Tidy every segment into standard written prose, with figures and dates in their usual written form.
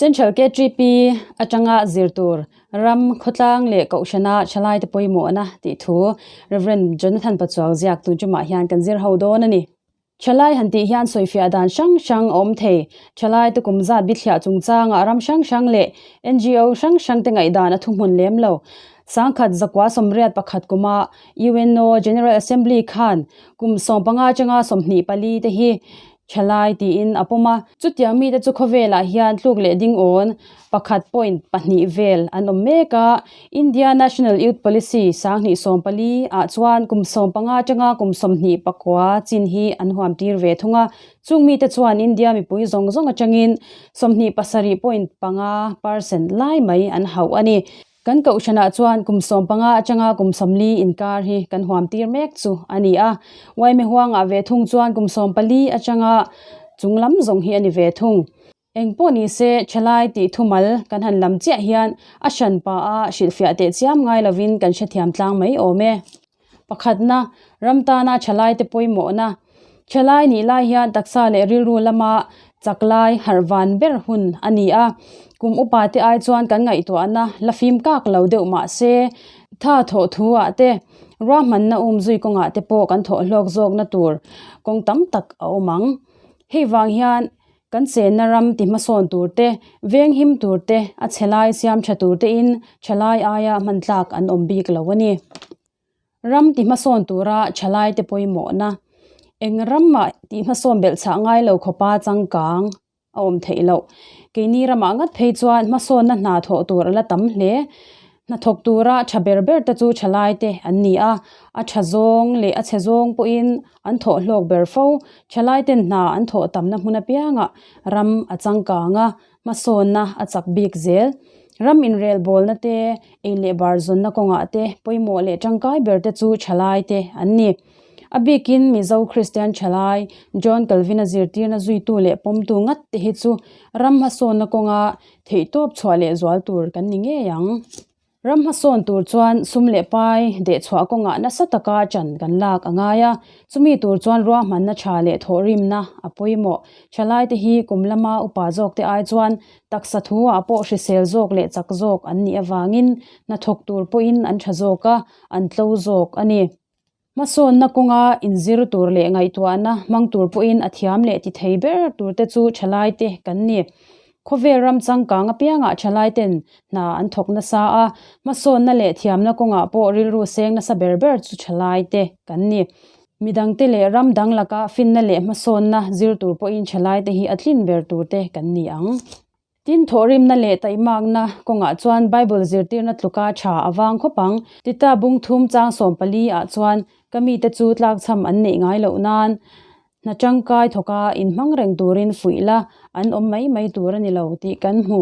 Central KTP atanga zir tur ram khawtlang leh kohhrana thalaite pawimawhna tih thu Rev. Jonathan Pachuau ziak tun tumah hian kan zir ho dawn a ni. Thalai han tih hian sawifiah dan hrang hrang a awm thei. Thalai te kum zat bithliah chungchangah ram hrang hrang leh NGO hrang hrang te ngaihdan a thuhmun lem lo. Sangkhat zakua 81 kuma UNO General Assembly khan kum 15 atanga 24 te hi Thalai tiin a pawm a. Chutiang mite chu khawvelah hian tluk leh ding awn pakhat point pahnih vel an awm mek a. India National Youth Policy 2014 ah chuan kum 15 atanga kum 29 chin hi an huam tir ve thung a. Chung mite chuan India mipui zawng zawng atangin 27 point panga percent lai mai an hauh a ni. Kan kohhranah chuan kum 15 atanga kum 40 inkar hi kan huam tir mek chu a ni a. Uaime huangah ve thung chuan kum 14 atanga chung lam zawng hi a ni ve thung. Eng pawh ni se thalai tih thumal kan han lam chiah hian a hran pa a hrilhfiah teh chiam ngai lovin kan hrethiam tlang mai awm e. Pakhatna, ram tana thalaite pawimawhna. Thalai nih lai hian taksa leh rilru lama chak lai harh van ber hun a ni a. Kum upa te ai chuan kan ngaihtuahna la fim kak lo deuh mah se, tha thawh thu ah te, ruahmanna um zui kawngah te pawh kan thawh hlawk zawkna tur kawng tam tak a awm ang. Hei vang hian Kan chenna ram ti hmasawn tur te, veng him tur te, a chhe lai siam tha tur te in thalai aia hman tlak an awm bik lo a ni. Ram ti hmasawn tura thalai te pawimawhna. Eng ram mah tih hmasawn belh chhah ngai lo khawpa changkang a awm theih loh. Keini ramah ngat phei chuan hmasawnna hna thawh tur a la tam hle. Hnathawk tura tha ber ber te chu thalai te an ni a, a tha zawng leh a chhe zawng pawhin an thawh hlawk ber fo. Thalai ten hna an thawh tamna hmun apiangah ram a changkang a, hmasawnna a chak bik zel. Ram inrel bawlna te, ei leh bar zawnna kawngah te pawimawh leh tangkai ber te chu thalai te an ni. A bikin Mizo Kristian thalai John Calvin-a zirtirna zuitu leh pawmtu ngat te hi chu ram hmasawnna kawnga Theihtawp chhuah leh zual tur kan ni ngei ang. Ram hmasawn tur chuan sum leh pai dehchhuah kawngah nasa taka chan kan lak a ngai a. Chumi tur chuan ruahmanna tha leh thawhrimna a pawimawh. Thalaite hi kum lama upa zawkte ai chuan taksa thu-ah pawh hrisel zawk leh chak zawk an nih avangin hnathawk tur pawhin an tha zawk a, an tlo zawk a ni. Hmasawnna kawnga inzir tur leh ngaihtuahna hmang tur pawhin a thiam leh ti thei ber turte chu thalaite kan ni. Khawvel ram changkang apiangah thalaiten hna an thawk nasa a, hmasawnna leh thiamna kawngah pawh rilru seng nasa ber ber chu thalaite kan ni. Midangte leh ram dang laka finna leh hmasawnna zir tur pawhin thalaite hi a tlin ber turte kan ni ang. Tin, thawhrimna leh taihmakna kawngah chuan Bible zirtirna tluka tha a vang khawp ang. Tita bung thum chang 14 ah chuan ka mite chu tlakchham an neih ngai loh nan hna tangkai thawka inhmang reng turin fuih la an awm mai mai tur a ni lo tih kan hmu.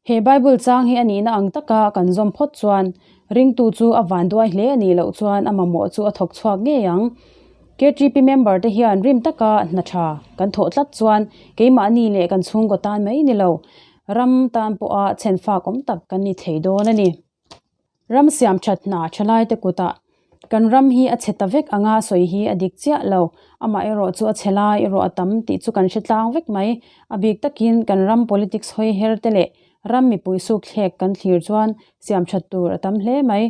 He Bible chang hi a nihna ang taka kan zawm phawt chuan ringtu chu a vanduai hle a nih loh chuan a mamawh chu a thawk chhuak ngei ang. KTP member te hian rim taka hna tha kan thawh tlat chuan keimahni leh kan chhungkaw tan mai ni lo, ram tan pawha chhenfak awm tak kan ni thei dawn a ni. Ram siam that hna thalai te kutah kan ram hi a chhe ta vek anga sawi hi a dik chiah lo, amah erawh chu a chhe lai erawh a tam tih chu kan hre tlang vek mai. A bik takin kan ram politics hawi her te leh ram mipui suk thlek kan thlir chuan siam that tur a tam hle mai.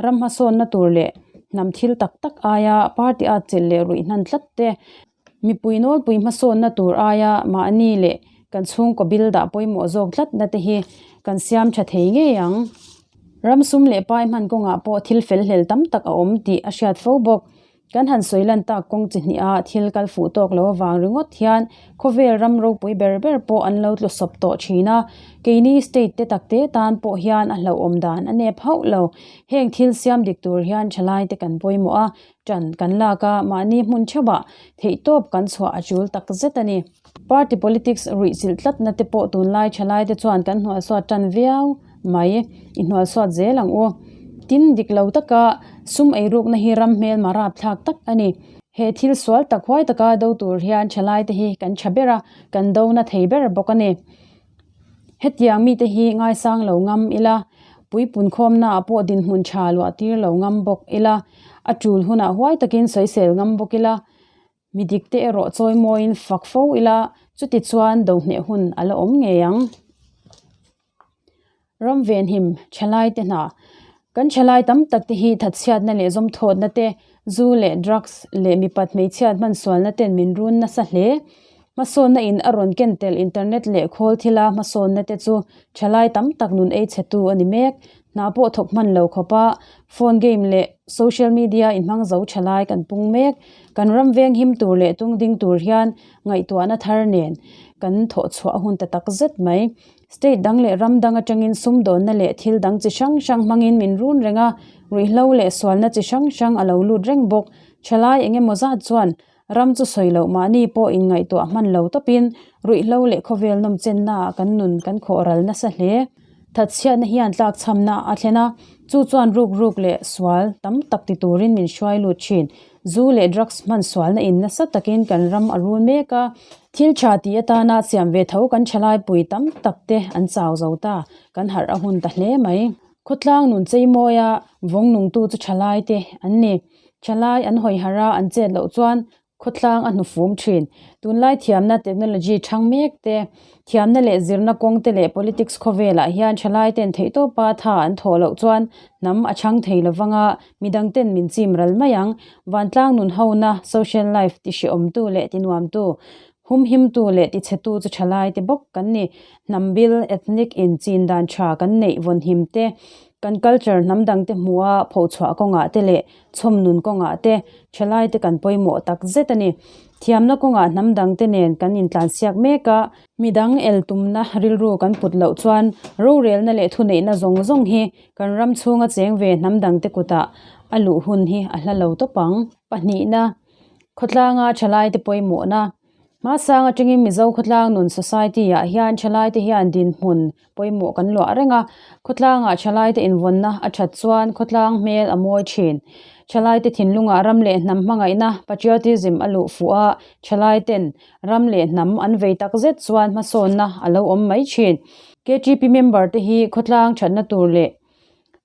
Ram hmasawnna tur leh hnam thil tak tak aia party at chelh leh ruih hnan tlat te, mipui nawlpui hmasawnna tur aia mahni leh kan chhungkaw bil dah pawimawh zawk tlatna te hi kan siam tha thei ngei ang. Ram sum leh pai hman kawngah pawh thil fel hlel tam tak a awm tih a hriat fo bawk. Kan han sawi lan tak kawng chi hnih a thil kal fuh tawk lo avang ringawt hian khawvel ram ropui ber ber pawh an lo tlu sawp tawh thin a, keini state te takte tan pawh hian a hlauhawm dan a nep hauh lo. Heng thil siam dik tur hian thalai te kan pawimawh a, ṭan kan lak a, mahni hmun theuhah theihtawp kan chhuah a ṭul tak zet a ni. Party politics ruih chilh tlatna te pawh tunlai thalai te chuan kan hnualsuat tan viau mai i hnualsuat zel ang u. Tin, dik lo taka sum eirukna hi ram hmelma rapthlak tak a ni. He thil sual tak huai taka do tur hian thalai te hi kan tha ber a, kan do na thei ber bawk a ni. Hetiang mite hi ngaisang lo ngam ila, puipun khawmnaah pawh dinhmun tha luah tir lo ngam bawk ila, a tul hunah huai takin sawisel ngam bawk ila, Mi dik te erawh chawi mawiin fak fo ila, chuti chuan do hneh hun a la awm ngei ang. Ram venhim thalaite hna. Kan thalai tam tak te hi thatchhiatna leh zawmthawtna te, zu leh drugs leh mipat hmeichhiat hmansualna ten min run nasa hle. Hmasawnna in a rawn ken tel internet leh khawl thila hmasawnna te chu thalai tam tak nun ei chhetu a ni mek. Hna pawh thawk hman lo khawpa phone game leh social media inhmang zo thalai kan pung mek. Kan ram veng him tur leh tung ding tur hian ngaihtuahna thar nen kan thawh chhuah a hun ta tak zet mai. State dang leh ram dang atangin sumdawnna leh thil dang chi hrang hrang hmangin min run reng a, ruihhlo leh sualna chi hrang hrang a lo lut reng bawk. Thalai eng emaw zat chuan ram chu sawi loh mahni pawh inngaihtuah hman lo tawpin ruihhlo leh khawvel nawmchennaah kan nun kan khawh ral nasa hle. Thatchhiatna hian tlakchhamna a thlen a, chu chuan ruk ruk leh sual tam tak ti turin min hruai lut thin. Zu leh drugs hman sualna in nasa takin kan ram a rul mek a, Thil tha tih atana siam ve tho kan thalaipui tam tak te an chau zo ta, kan harh a hun ta hle mai. Khawtlang nun cheimawi a vawng nungtu chu thalai te an ni. Thalai an hawi harh a an chet loh chuan khawtlang a hnufum thin. Tunlai thiamna technology thang mek te, thiamna leh zirna kawng te leh politics khawvelah hian thalai ten theihtawpa tha an thawh loh chuan hnam a chhang thei lovanga Midang ten min chim ral mai ang. Vantlang nun hona, social life, ti hrehawmtu leh ti nuamtu, humhimtu leh ti chhetu chu thalai te bawk kan ni. Hnam bil, ethnic, in chin dan tha kan neih vawnhim te, kan culture hnam dang te hmuha phochhuah kawngah te leh chhawm nun kawngah te thalai te kan pawimawh tak zet a ni. Thiamna kawngah hnam dang te nen kan intlansiak mek a, midang el tumna rilru kan put loh chuan rorelna leh thuneihna zawng zawng hi Kan ram chhunga cheng ve hnam dangte kutah a luh hun hi a hla lo tawp ang. Pahnihna, khawtlanga thalaite pawimawhna. Hmasang atangin Mizo khawtlang nun society-ah hian thalaite hian dinhmun pawimawh kan luah reng a. Khawtlangah thalaite invawnna a that chuan khawtlang hmel a mawi thin. Thalaite thinlungah ram leh hnam hmangaihna, patriotism, a luh fuh a, thalaiten ram leh hnam an vei takzet chuan hmasawnna a lo awm mai thin. KTP member te hi khawtlang thatna tur leh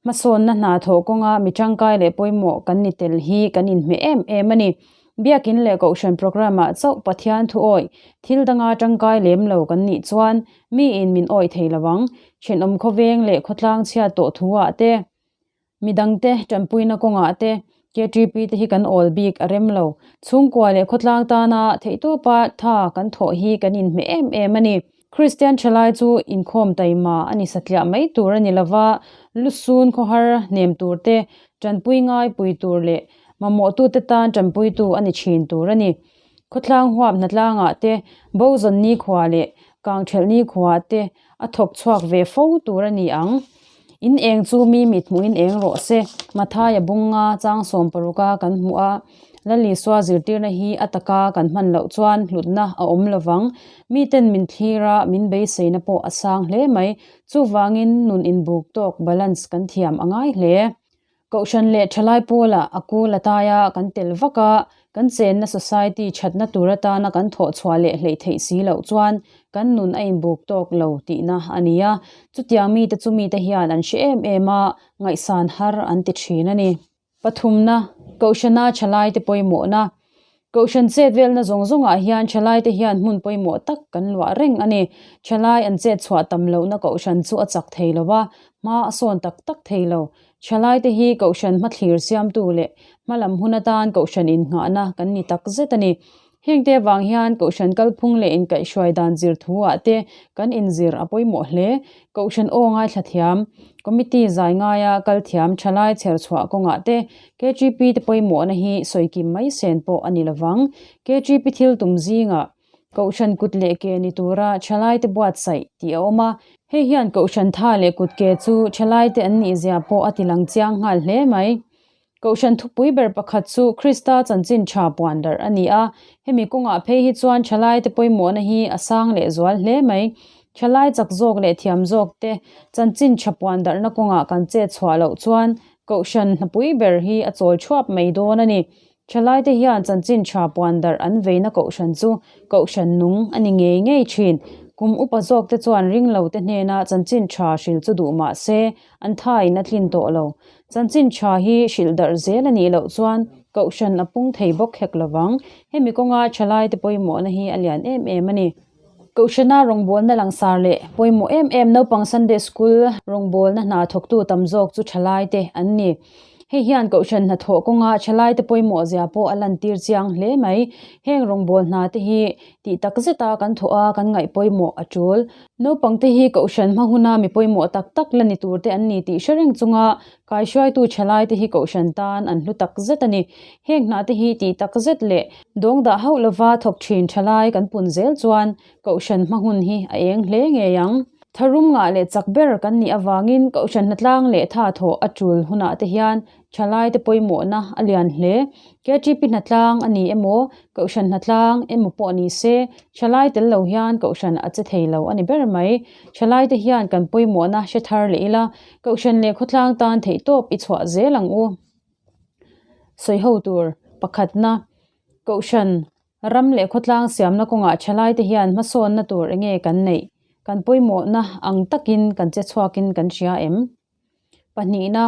hmasawnna hna thawh kawnga mi tangkai leh pawimawh kan ni tel hi kan inhmeh em em a ni. Biakin leh Kohhran programme ah chauh Pathian thu awih thil danga tangkai lem lo kan nih chuan miin min awih thei lo ang. Thenawm khawveng leh khawtlang chhiat tawh thu ah te Midangte tanpuina kawngah te KTP te hi kan awl bik a rem lo. Chhungkua leh khawtlang tana theihtawpa tha kan thawh hi kan inhmeh em em a ni. Kristian thalai chu inkhawm taima a ni satliah mai tur a ni lova, lusun khawhar hnem tur te, tanpui ngai pui tur leh mamawhtute tan tanpuitu a ni thin tur a ni. Khawtlang huap hnatlangah te, Bozawn nikhua leh Kangthelh nikhua te a thawk chhuak ve fo tur a ni ang. In eng chu mi mit hmuhin eng rawh se. Mathaia bunga chang 16 a kan hmuh a, Lalisua zirtirna hi a taka kan hman loh chuan hlutna a awm lovang. Miten min thlir a, min beiseina pawh a sang hle mai. Chuvangin nun inbuk tawk, balance, kan thiam a ngai hle. Kohhran leh thalai pawlah a kul a taia kan tel vak a, kan chenna society thatna tur atana kan thawh chhuah leh hleih theih si loh chuan kan nun a inbuk tawk lo tihna a ni a. Chutiang mite chu mite hian an hre em em a, ngaihsan har an ti thin a ni. Pathumna, Kohhrana thalaite pawimawhna. Kohhran chet velna zawng zawngah hian thalaite hian hmun pawimawh tak kan luah reng a ni. Thalai an chet chhuah tam lohna kohhran chu a chak thei lo a, hma a sawn tak tak thei lo. Thalaite hi kohhran hmathlir siamtu leh hmalam hun atan kohhran innghahna kan ni tak zet a ni. Hengte avang hian kohhran kalphung leh inkaihhruai dan zir thuah te kan inzir a pawimawh hle. Kohhran aw ngaithla thiam, committee zai ngaia kal thiam thalai chher chhuah kawngah te KGP te pawimawhna hi sawi kim mai sen pawh a ni lovang. KGP thil tum zingah Kohhran kut leh ke ni tura thalaite buatsaih tih a awm a. Hei hian Kohhran tha leh kut ke chu thalaite an nih zia pawh a tilang chiang nghal hle mai. Kohhran thupui ber pakhat chu Krista chanchin tha puan darh a ni a. Hemi kawngah phei hi chuan thalaite pawimawhna hi a sang leh zual hle mai. Thalai chak zawk leh thiam zawk te chanchin tha puan darhna kawngah kan chet chhuah loh chuan Kohhran hnapui ber hi a chawl thuap mai dawn a ni. Thalaite hian chanchin tha puan darh an veina kohhran chu kohhran nung a ni ngei ngei thin. Kum upa zawkte chuan ringlote hnena chanchin tha hrilh chu duh mah se, an thain a tlin tawh lo. Chanchin tha hi hrilh darh zel a nih loh chuan kohhran a pung thei bawk hek lovang. Hemi kawnga thalaite pawimawhna hi a lian em em a ni. Kohhrana rawngbawlna langsar leh pawimawh em em naupang Sunday School rawngbawlna hna thawktu tam zawk chu thalaite an ni. Hei hian Kohhran hnathawh kawnga thalaite pawimawh zia pawh a lantir chiang hle mai. Heng rawngbâwl hna te hi tih tak zeta kan thawh a, kan ngaih pawimawh a ṭul. Naupang te hi Kohhran hma huna mi pawimawh tak tak la ni tur te an ni tih hre reng chunga kaihruaitu thalaite hi Kohhran tan an hlu tak zet a ni. Heng hna te hi tih tak zet leh dawngdah hauh lova thawk ṭhin thalai kan pun zel chuan Kohhran hma hun hi a eng hle ngei ang. Tharum ngah leh chak ber kan nih avangin Kohhran hnatlang leh tha thawh a tul hunah te hian thalaite pawimawhna a lian hle. KTP hnatlang a ni emaw, Kohhran hnatlang emaw pawh ni se, thalai tel lo hian Kohhran a che thei lo a ni ber mai. Thalaite hian kan pawimawhna hre thar leh ila, Kohhran leh khawtlang tan theihtawp i chhuah zel ang u. Sawiho tur pakhatna, Kohhran Ram leh khawtlang siamna kawngah thalaite hian hmasawnna tur enge kan neih? Kan pawimawhna ang takin kan che chhuakin kan hria em? Pahnihna,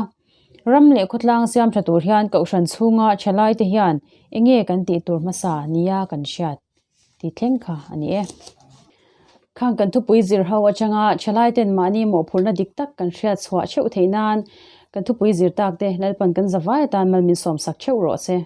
ram leh khawtlang siam tha tur hian kohhran chhunga thalaite hian enge kan tih tur hmasa nia kan hriat tih thleng kha a ni e. Khang kan thupui zir ho atanga thalaiten mahni mawhphurhna dik tak kan hriat chhuah theuh theih nan kan thupui zir tak te Lalpan kan zavai atan mal min sawmsak theuh rawh se.